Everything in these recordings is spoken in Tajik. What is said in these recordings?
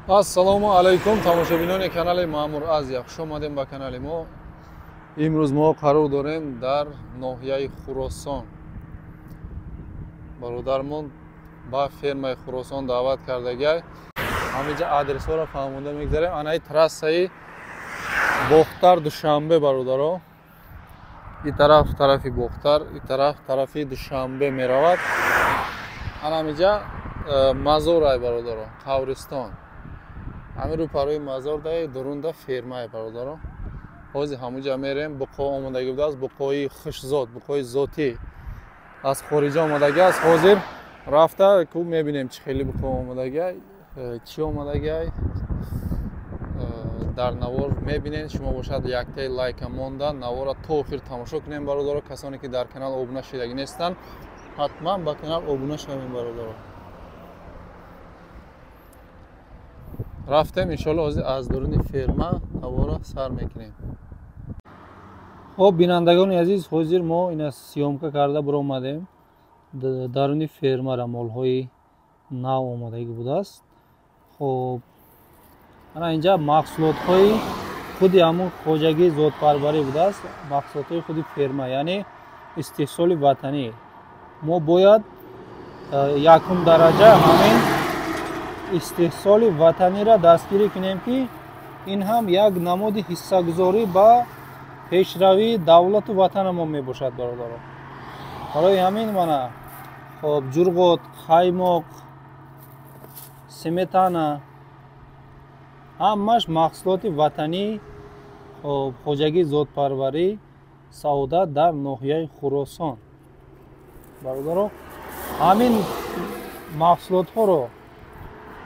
Ассалому алайкум тамошобинони канали Маъмур Азия, хуш омадем ба канали мо. Имрӯз мо қарор дорем дар ноҳияи Хуросон. Бародармон ба фермаи Хуросон даъват кардагиай. Ҳаминҷа адресҳоро фаҳмонда мегзарем. Анаи трассаи Бохтар Душанбе бародаро. И тараф тарафи Бохтар, и тараф тарафи Душанбе меравад. Ана ҳаминҷа мазорай бародаро, қабристон. Ҳамин рӯпарои мазор даи дурунда фермае бародаро. Ҳозир ҳамунҷа мерем, буқо омодагӣ будааст, буқои хушзот, буқои зотӣ аз хориҷа омодагӣ аст. Ҳозир рафта ку мебинем чӣ хеле буқо омодагӣ, чӣ омодагӣ. Дар навор мебинед, шумо бошад яктаи лайка монда, навора то охир тамошо кунем бародаро. Касоне ки дар канал обуна шидагӣ нестанд, ҳатман ба канал обуна шавем бародаро. Рафтем иншоалло ҳозир аз дуруни ферма навора сар мекунем. Хоб бинандагони азиз, ҳозир мо ина съёмка карда биромадем. Даруни фермара молҳои нав омадагӣ будааст. Хоб ана инҷа маҳсулотҳои худи ҳамун хоҷагии зотпарварӣ будааст, маҳсулотҳои худи ферма, яъне истеҳсоли ватанӣ. Мо бояд якум дараҷа ҳамин истеҳсоли ватаниро дастгирӣ кунем, ки ин ҳам як намуди ҳиссагузорӣ ба пешравии давлату ватанамон мебошад бародаро. Барои ҳамин мана хоб ҷурғот, қаймоқ, сметана ҳамаш маҳсулоти ватанӣ, хоб хоҷагии зотпарварӣ Саодат дар ноҳияи Хуросон. Бародаро, ҳамин маҳсулотҳоро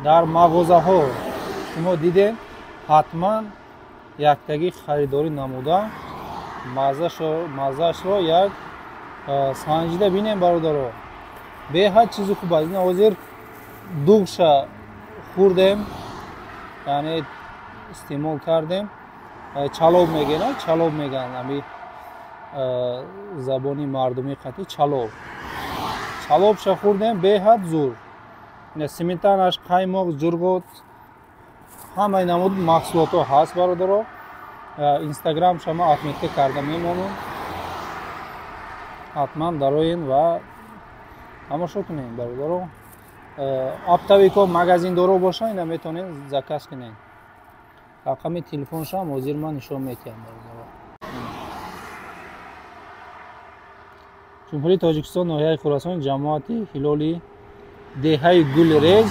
дар мағозаҳо шумо дидем, ҳатман яктагӣ харидорӣ намуда маззаашро як санҷида бинем бародаро. Беҳад чизи хуб аст. Ина ҳозир дуғша хӯрдем, яъне истеъмол кардем. Чалоб мегӯянд, чалоб мегӯянд ҳами забони мардумӣ қатъи чалоб. Чалобша хӯрдем, беҳад зур. Сметанаш, қаймоқ, ҷурғот, ҳамаи намуд маҳсулотҳо ҳаст бародаро. Инстаграм шама отметка карда мемонам, ҳатман дароен ва тамошо кунем бародаро. Оптовико магазиндоро бошанд, ина метавонед заказ кунед. Рақами телефоншам ҳозир ман нишон метиҳам бародаро. Ҷумҳурии Тоҷикистон, ноҳияи Хуросон, ҷамоати Ҳилоли, деҳаи Гулрез,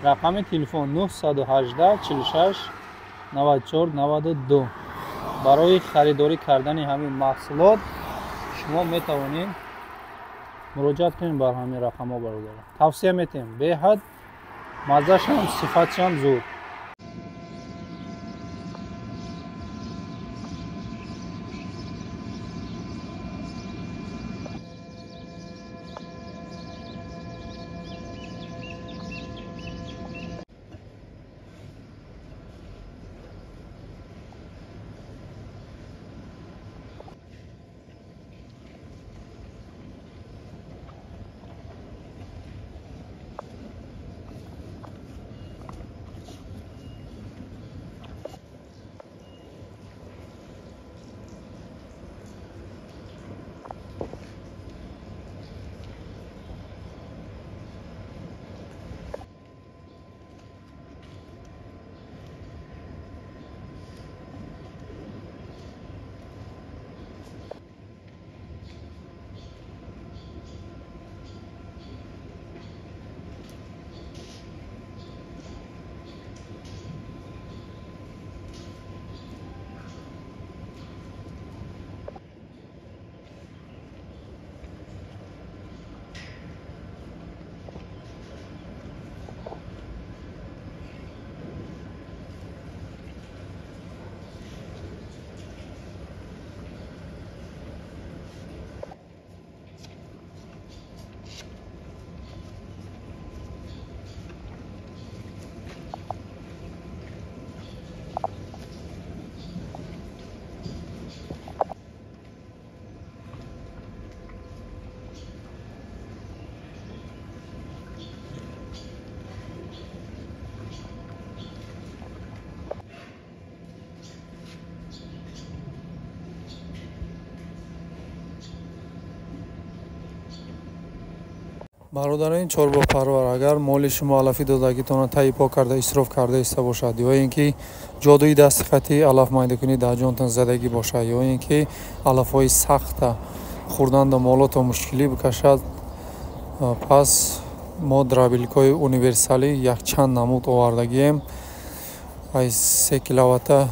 рақами телефон 918 46 94 92. Барои харидорӣ кардани ҳамин маҳсулот шумо метавонед муроҷиат кунед бар ҳамин рақамҳо бародаро. Тавсия метиҳем, беҳад маззашам, сифатшам зуд. Бародарони чорбопарвар, агар моли шумо алафи додагитонро таи пок карда исроф карда иста бошад, ё ин ки ҷодуи дасти хати алаф майдакунӣ дар ҷонтон задагӣ бошад, ё ин ки алафҳои сахта хӯрданда молото мушкилӣ бикашад, пас мо дробилкаҳои универсалӣ якчанд намуд овардагием. Ай 3 киловатта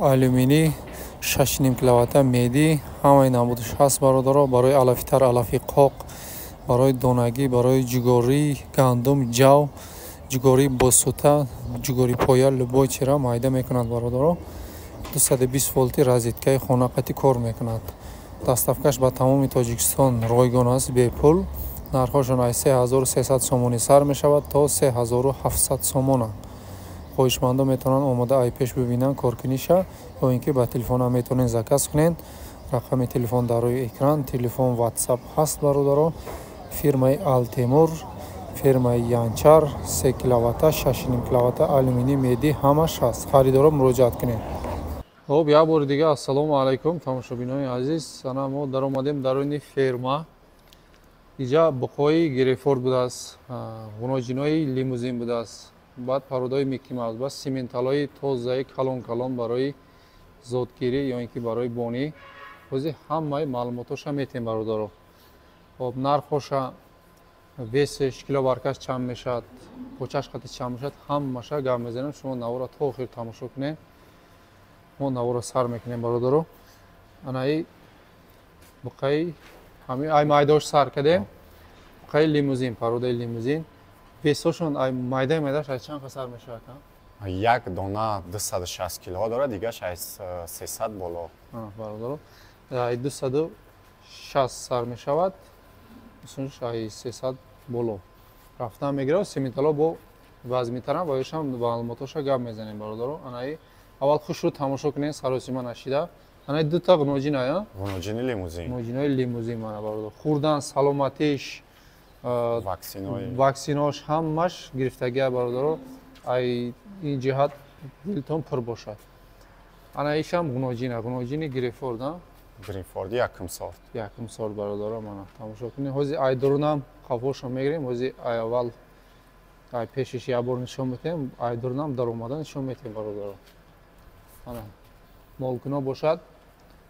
алюминӣ, 6,5 киловатта медӣ, ҳамаи намудаш ҳаст бародаро. Барои алафи тар, алафи қоқ, барои донагӣ, барои ҷугории гандум, ҷав, ҷугории босута, ҷугори поя, любой чира майда мекунад бародаро. 220 волти розеткаи хонақатӣ кор мекунад. Доставкаш ба тамоми Тоҷикистон ройгон аст, бепул. Нархҳошон аз 3300 сомонӣ сар мешавад то 3700 сомона. Хоҳишмандо метавонанд омода ай пеш бибинанд коркуниша, ё ин ки ба телефонам метавонед заказ кунед. Рақами телефон дар рӯи экран, телефон WhatsApp ҳаст бародаро. Фирмаи Алтемур, фирмаи Янчар, 3 киловатта, 6,5 киловатта, алюминӣ, медӣ ҳамаш ҳаст. Харидоро муроҷиат кунед. Хоб, як бори дига ассалому алайкум тамошобинони азиз. Ана мо даромадем даруни ферма. Иҷа буқҳои Герефорд будааст, ғуноҷинои лимузин будааст, баъд пародаҳои Микки Маус, баъд сименталҳои тозаи калон калон барои зодгирӣ ё ин ки барои бонӣ. Ҳозир ҳамаи маълумотоша метем бародаро. Хоб, нархоша, весеш, килобаркаш чанд мешавад, почаш қати чанд мешавад, ҳамаша гап мезанем. Шумо навора то охир тамошо кунед. Мо навора сар мекунем бародаро. Анаи буқаи ҳами ай майдош сар кардем. Буқаи лимузин, пародаи лимузин. Весошон ай майдаи майдаш ай чанд сар мешавад? Як дона 260 кило дорад, дигаш ай 300 боло. Бародаро, ай 260 сар мешавад, усунш ай 300 боло. Рафтан мегирад, сементало бо вазмитарам ва ёшам маълумотоша гап мезанем бародаро. Анаи аввал хушрӯ тамошо кунед, саросима нашида. Анаи дута ғуноҷин ая? Ғуноҷини лимузин. Ғуноҷинои лимузин мана бародаро. Хӯрдан, саломатиш, ваксинош ҳамаш гирифтагия бародаро. Ай ин ҷиҳат дилтон пур бошад. Ана ишам ғуноҷина, ғуноҷини Грейфорд, а? Грейфорд якум сорт. Якум сорт бародаро, мана тамошо кунед. Ҳозир ай дурунам қафошо мегирем, ҳозир ай аввал ай пешиш як бор нишон метем, ай дурунам даромада нишон метем бародаро. Ана молкуно бошад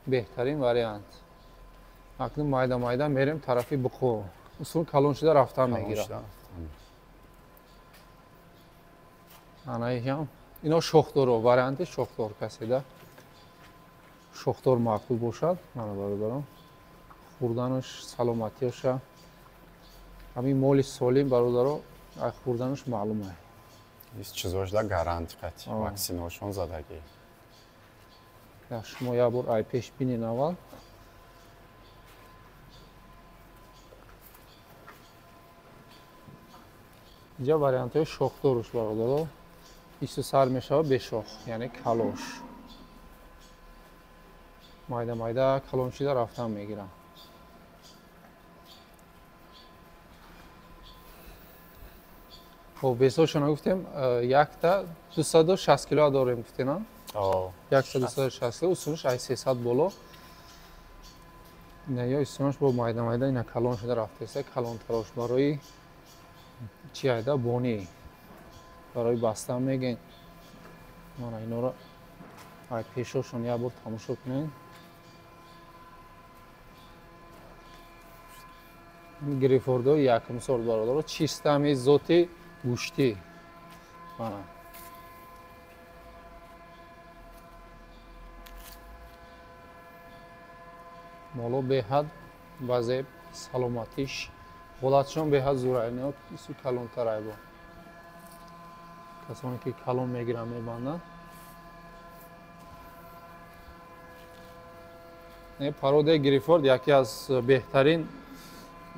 беҳтарин вариант. Акнун майда майда мерем тарафи буқо. Усул калон шуда рафтан мегирад. Ана ишам ино шохдоро, варианти шохдор каседа. Шохдор маъқул бошад, мана бародарон. Хӯрданаш, саломатиаша. Ҳамин моли солим бародаро, ай хӯрданаш маълум ай. Ис чизош да гаранти қати, ваксиношон задагӣ. Шумо як бор ай пеш бинен аввал. Инҷа вариантҳои шохдоруш бародаро. Ису сар мешавад бешох, яъне калош. Майда майда калон шида рафтан мегирам. Хоб, весошона гуфтем, якта 260 кило дорем гуфтем, а? Якта 260 кило, усунаш ай 300 боло. Ина ё усунаш бо майда майда ина калон шуда рафтеса, калонтарош барои чи айда бонӣ. Барои бастан мегӯен. Мана инора ай пешошон як бор тамошо кунед. Грейфордҳои якум сорт бародаро, чиста ҳами зоти гӯштӣ. Мана моло беҳад вазеб, саломатиш, ҳолатшон беҳад зура. Ино ису калонтар айбо. Касоне ки калон мегиранд мебанданд. Пародаи Грейфорд яке аз беҳтарин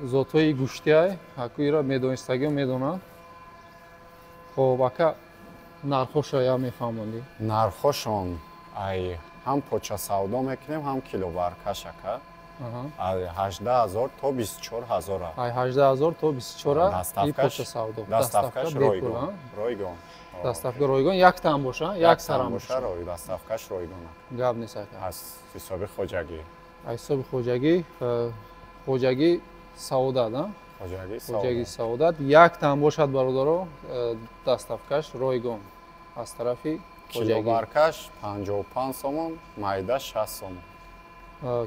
зотҳои гӯштиай. Аку иро медонистагио медонанд. Хоб, ака нархошо я мефаҳмондӣ? Нархошон ай ҳам поча савдо мекунем, ҳам килобаркаш ака. Ай 18 000 то 24 000. Ай 18 000 то 24 и поча савдо. Доставкаш ройгон. Ройгон. Доставка ройгон яктаам боша, як сарам боша. Доставкаш ройгон. Гап нест ака. Аз ҳисоби хоҷагӣ. Аз ҳисоби хоҷагӣ, хоҷагӣ саодат, а? Хоҷагии Саодат. Яктам бошад бародаро, доставкаш ройгон аз тарафи хоҷагӣ. Килобаркаш 55 сомон, майда 60 сомон.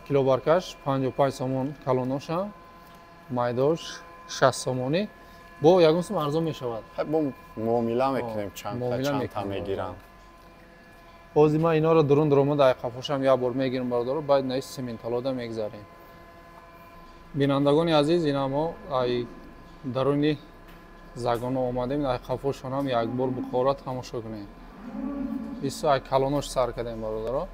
Килобаркаш 55 сомон калоноша, майдош 60 сомонӣ. Бо ягон сум арзон мешавад. Бо муомила мекунем, чандта мегирам. Ҳозир ман инҳоро дурун дуромада айқафошам як бор мегирам бародаро, баъд наи сементалода мегзарем. Бинандагони азиз, ина мо ай даруни загоно омадем, айқафошонам як бор бухора тамошо кунем. Исо ай калонош сар кардем бародаро.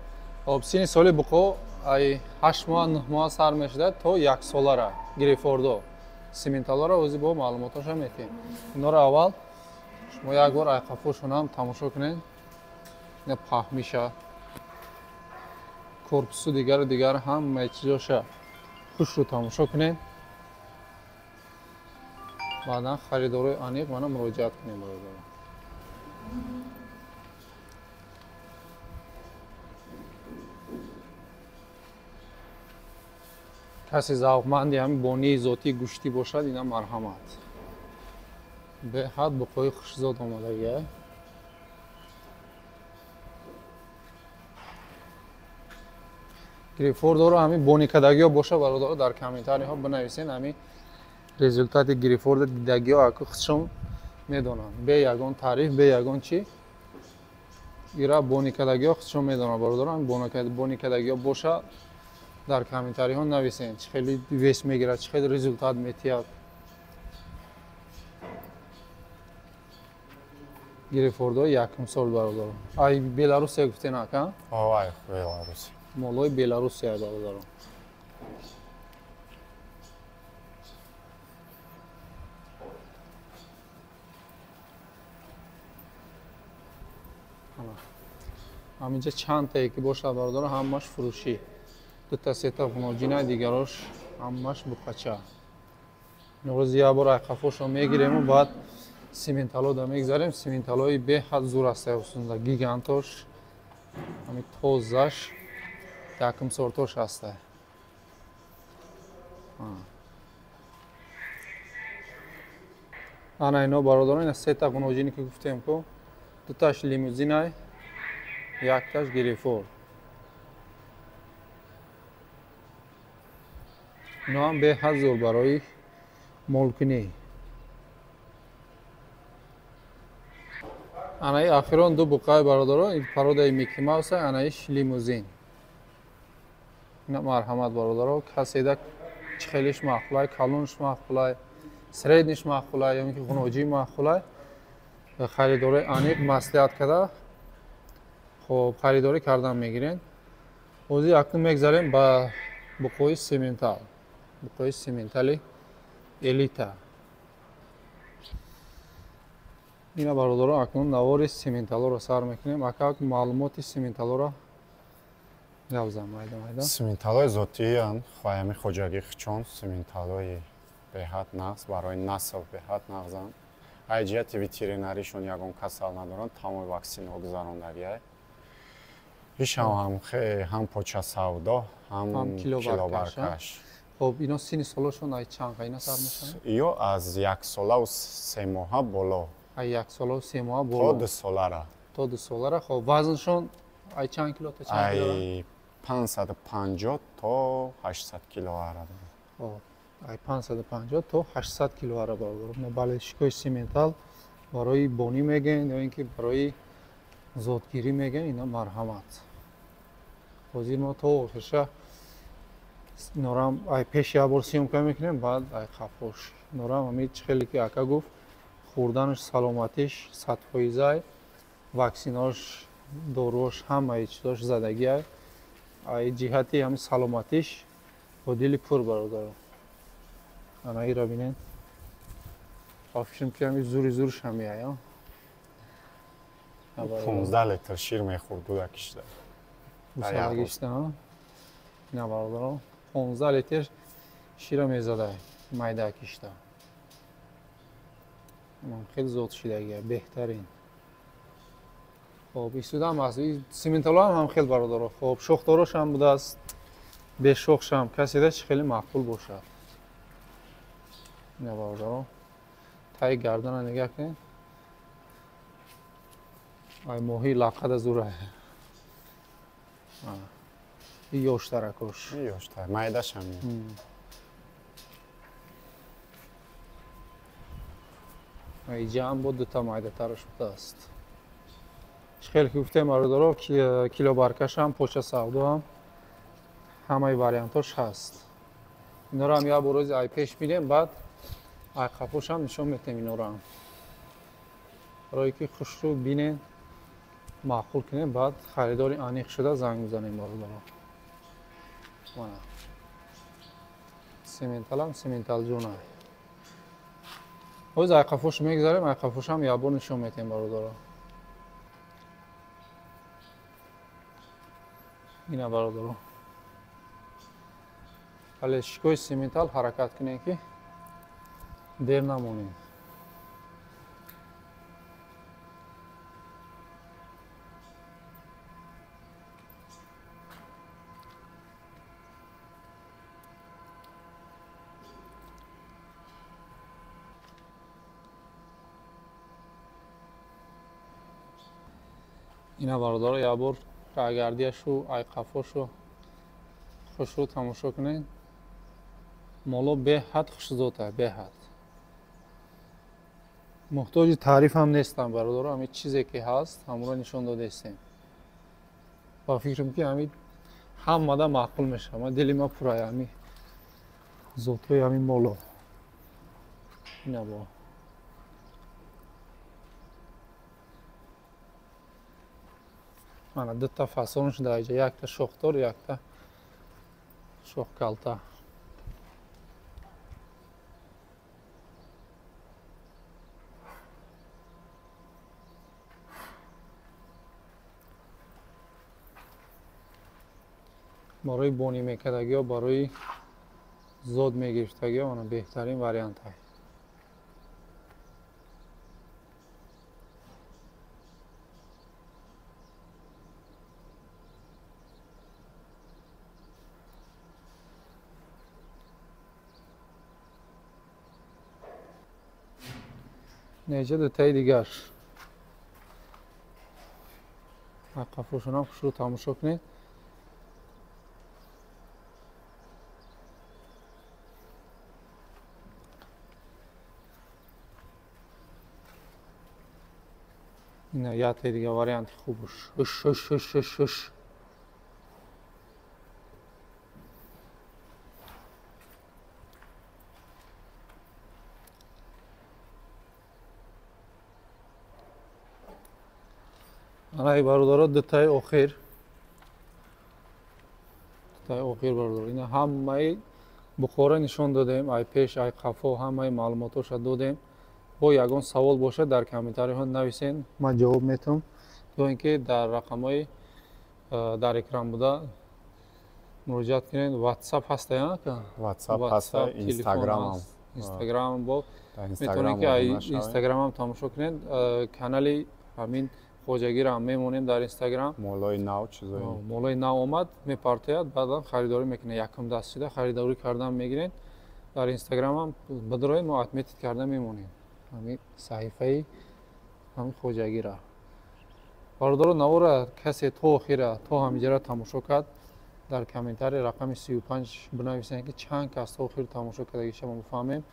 Хоб, сини соли буқо ай 8 моҳ 9 моҳ сар мешудад то 1 солара гирифордо. Сементалоро ози бо маълумотоша метиҳем. Инҳоро аввал шумо як бор айқафошонам тамошо кунед. Ина паҳмиша, корпусу дигару дигар ҳамаи чизоша хушрӯ тамошо кунед. Баъдан харидорои аниқ мана муроҷиат кунем бародаро. Касе завқманди ҳамин бонии зотии гӯштӣ бошад, ина марҳамат. Беҳад буқои хушзод омадагия. Грифордоро ҳамин боникадагиҳо боша бародаро, дар комментариҳо бинависен ҳамин результати грифорда дидагиҳо аку худшон медонанд. Бе ягон таъриф, бе ягон чӣ. Ира боникадагиҳо худшон медонанд бародаро. Ҳамин боникадагиҳо боша дар комментариҳо нависен, чӣ хеле вес мегирад, чӣ хеле результат метиҳад. Грифордо якум сол бародаро. Ай Беларусия гуфтен ака? Ай Беларусия. Молои Беларусия бародаро. Ҳаминҷа чанд тае ки бошад бародаро, ҳамаш фурӯшӣ. Дута сета ғуноҷина, дигарош ҳамаш буқача. Наврӯз як бор айқафошо мегирему баъд сементалода мегзарем. Сементалои беҳад зур аст, усунда гигантош, ҳамин тозаш, якум сортош аста. Ана ино бародарон, ина сета ғуноҷине ки гуфтем ку, дуташ лимузинай, якташ гирифор. Ино ҳам беҳад зур барои молкунӣ. Анаи охирон ду буқаи бародарон, ин пародаи Микки Мауса, анаиш лимузин. Ина марҳамат бародаро, каседа чӣ хелиш маъқулай, калонш маъқулай, средниш маъқулай, ё ин ки ғуноҷӣ маъқулай, харидорои аниқ маслиҳат карда, хоб харидорӣ кардан мегирен. Ҳозир акнун мегзарем ба буқои сементал, буқои сементали элита. Ина бародаро, акнун навори сементалоро сар мекунем. Ака маълумоти сементалоро гавзам майда майда. Сементалои зотиянд, хоями хоҷагӣ хичон, сементалои беҳад нағз, барои насл беҳад нағзанд. Ай ҷиҳати ветеринаришон ягон касал надоранд, тамоми ваксинаҳо гузарондагиай. Ишам ҳам поча савдо, ҳам килобаркаш. Хоб, ино сини солошон ай чанд қайна сар мешаванд? Иё аз 1 солаву 3 моҳа боло. Ай 1 солаву 3 моҳа боло. То 2 солара. То 2 солара. Хоб, вазншон ай чанд кило то чанд кило? Ай 550 то 800 кило ара. Хоб, ай 550 то 800 кило ара бародаро. Балешикои сементал барои бонӣ мегӯянд ё ин ки барои зодгирӣ мегӯянд, ина марҳамат. Ҳозир мо то охирша инорам ай пеш як бор съёмка мекунем, баъд ай қафош. Инорам ҳамин чӣ хеле ки ака гуфт, хӯрданаш, саломатиш 100%, ваксинош, доруош, ҳамаи чизош задагиай. Ай ҷиҳати ҳамин саломатиш бо дили пур бародаро. Ана иро бинед. Фикрам ки ҳамин зури зурш ҳамеай, а? 15 литр шир мехӯрд гудакишда. Гусалагишда, а? Ина бародаро, 15 литр шира мезадай майдакишда. Хеле зод шидагия, беҳтарин. Хоб, истуда ҳам аст. Сементало ҳам хеле бародаро. Хоб, шохдорош ҳам будааст, бешохш ҳам, каседа чӣ хеле маъқул бошад. Ина бародаро, таи гардана нигаҳ кунед. Ай моҳи лаққада зура. И ёштаракош. Ёштар, майдашам. Иҷаам бо дута майдатараш будааст. Хеле ки гуфтем бародаро, килобаркашам, поча савдоам, ҳамаи вариантош ҳаст. Инора ҳам як бор рӯзи ай пеш мирем, баъд ай қафошам нишон метем инораам. Барое ки хушрӯ бинен, маъқул кунем, баъд харидори аниқ шуда занг бизанем бародаро. Мана. Сементалам сементалҷона. Ҳоз ай қафош мегзарем, ай қафошам як бор нишон метем бародаро. Ина бародаро. Вале шикои сементал ҳаракат кунем ки дер намонем. Ина бародаро, як бор рагардияшу, айқафошу хушрӯ тамошо кунед. Моло беҳад хушзота, беҳад. Муҳтоҷи таъриф ҳам нестам бародаро, ҳамин чизе ки ҳаст, ҳамонро нишон додаистем. Ба фикрам ки ҳамин ҳамада маъқул мешавад. Дили ма пурай ҳамин зотҳои ҳамин моло. Ина бо. Мана дута фасон шуда иҷа, якта шохдор, якта шохкалта. Барои бонӣ мекардагиҳо, барои зод мегирифтагиҳо мана беҳтарин вариантҳай. Неҷа дутаи дигар. Қафошонам хушрӯ тамошо кунед. Ина яктаи дигар варианти хубш. Уш уш уш уш уш. Ана бародаро, дутаи охир. Дутаи охир бародаро. Ина ҳамаи Бухора нишон додем, ай пеш, ай қафо, ҳамаи маълумотоша додем. Бо ягон савол бошад дар комментариҳо нависен, ман ҷавоб метам. Ё ин ки дар рақамҳои дар экран буда муроҷиат кунед. WhatsApp ҳаста, WhatsApp ҳаста, Instagram ҳам. Instagram бо метавонед ки Instagram ҳам тамошо кунед. Канали ҳамин хоҷагиро ҳам мемонем дар Instagram. Молои нав чизои. Молои нав омад, мепартояд, баъдан харидорӣ мекунед. Якум даст шуда харидорӣ кардан мегиред. Дар Instagram ҳам бидроед, мо отметить карда мемонем. Ҳамин саҳифаи ҳамин хоҷагиро. Бародаро, навора касе то охира, то ҳамиҷара тамошо кард, дар комментарий рақами 35 бинависед ки чанд кас то охир тамошо кардагиша мо бифаҳмем.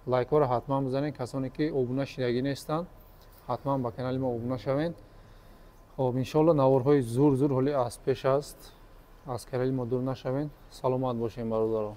Лайкҳоро ҳатман бизанед. Касоне ки обуна шидагӣ нестанд, ҳатман ба канали мо обуна шавед. Хоб, иншоалло наворҳои зур зур ҳоли аз пеш аст. Аз канали мо дур нашавед. Саломат бошед бародаро.